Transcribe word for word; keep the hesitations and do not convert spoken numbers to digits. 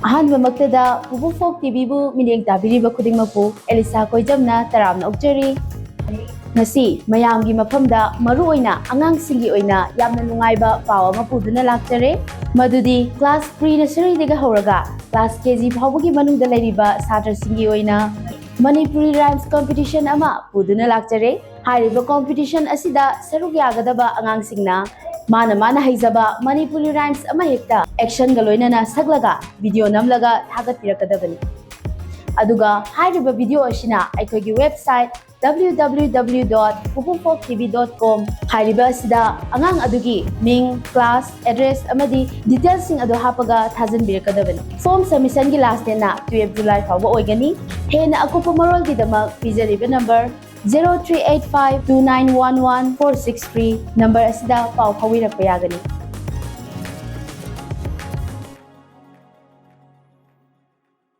ꯑꯍꯥꯟꯕꯃꯛꯇꯗ ꯄꯨꯄꯨ ꯐꯣꯛ ꯇꯤꯚꯤꯕꯨ ꯃꯤꯠꯌꯦꯡ ꯇꯥꯕꯤꯔꯤꯕ ꯈꯨꯗꯤꯡꯃꯛꯄꯨ ꯑꯦꯂꯤꯁꯥ ꯀꯣꯏꯖꯝꯅ ꯇꯔꯥꯝꯅ ꯑꯣꯛꯆꯔꯤ꯫ ꯉꯁꯤ ꯃꯌꯥꯝꯒꯤ ꯃꯐꯝꯗ ꯃꯔꯨꯑꯣꯏꯅ ꯑꯉꯥꯡꯁꯤꯡꯒꯤ ꯑꯣꯏꯅ ꯌꯥꯝꯅ ꯅꯨꯡꯉꯥꯏꯕ ꯄꯥꯎ ꯑꯃ ꯄꯨꯗꯨꯅ ꯂꯥꯛꯆꯔꯦ꯫ ꯃꯗꯨꯗꯤ ꯀ꯭ꯂꯥꯁ ꯄ꯭ꯔꯤ ꯅꯔꯁꯔꯤꯗꯒꯤ ꯍꯧꯔꯒ ꯀ꯭ꯂꯥꯁ ꯀꯦ ꯖꯤ ꯐꯥꯎꯕꯒꯤ ꯃꯅꯨꯡꯗ ꯂꯩꯔꯤꯕ ꯁꯥꯇ꯭ꯔꯁꯤꯡꯒꯤ ꯑꯣꯏꯅ ꯃꯅꯤꯄꯨꯔꯤ ꯔꯥꯏꯝꯁ ꯀꯝꯄꯤꯇꯤꯁꯟ ꯑꯃ ꯄꯨꯗꯨꯅ ꯂꯥꯛꯆꯔꯦ꯫ ꯍꯥꯏꯔꯤꯕ ꯀꯝꯄꯤꯇꯤꯁꯟ ꯑꯁꯤꯗ ꯁꯔꯨꯛ ꯌꯥꯒꯗꯕ ꯑꯉꯥꯡꯁꯤꯡꯅ ꯃꯥꯅ ꯃꯥꯅ ꯍꯩꯖꯕ ꯃꯅꯤꯄꯨꯔꯤ ꯔꯥꯏꯝꯁ ꯑꯃ ꯍꯦꯛꯇ ꯑꯦꯛꯁꯟꯒ ꯂꯣꯏꯅꯅ ꯁꯛꯂꯒ ꯚꯤꯗꯤꯑꯣ ꯅꯝꯂꯒ ꯊꯥꯒꯠꯄꯤꯔꯛꯀꯗꯕꯅꯤ꯫ ꯑꯗꯨꯒ ꯍꯥꯏꯔꯤꯕ ꯚꯤꯗꯤꯑꯣ ꯑꯁꯤꯅ ꯑꯩꯈꯣꯏꯒꯤ website W W W dot pupufolktv dot com ꯍꯥꯏꯔꯤꯕ ꯑꯁꯤꯗ ꯑꯉꯥꯡ ꯑꯗꯨꯒꯤ ꯃꯤꯡ, ꯀ꯭ꯂꯥꯁ, ꯑꯦꯗ꯭ꯔꯦꯁ ꯑꯃꯗꯤ ꯗꯤꯇꯦꯜꯁꯤꯡ ꯑꯗꯨ ꯍꯥꯞꯄꯒ ꯊꯥꯖꯤꯟꯕꯤꯔꯛꯀꯗꯕꯅꯤ꯫ ꯐꯣꯔꯝ ꯁꯕꯃꯤꯁꯟꯒꯤ ꯂꯥꯁ ꯗꯦꯠꯅ twelve July ꯐꯥꯎꯕ ꯑꯣꯏꯒꯅꯤ꯫ ꯍꯦꯟꯅ ꯑꯀꯨꯞꯄ ꯃꯔꯣꯜꯒꯤꯗꯃꯛ ꯄꯤꯖꯔꯤꯕ number zero three eight five two nine one one four six three number ꯑꯁꯤꯗ ꯄꯥꯎ ꯐꯥꯎꯕꯤꯔꯛꯄ ꯌꯥꯒꯅꯤ꯫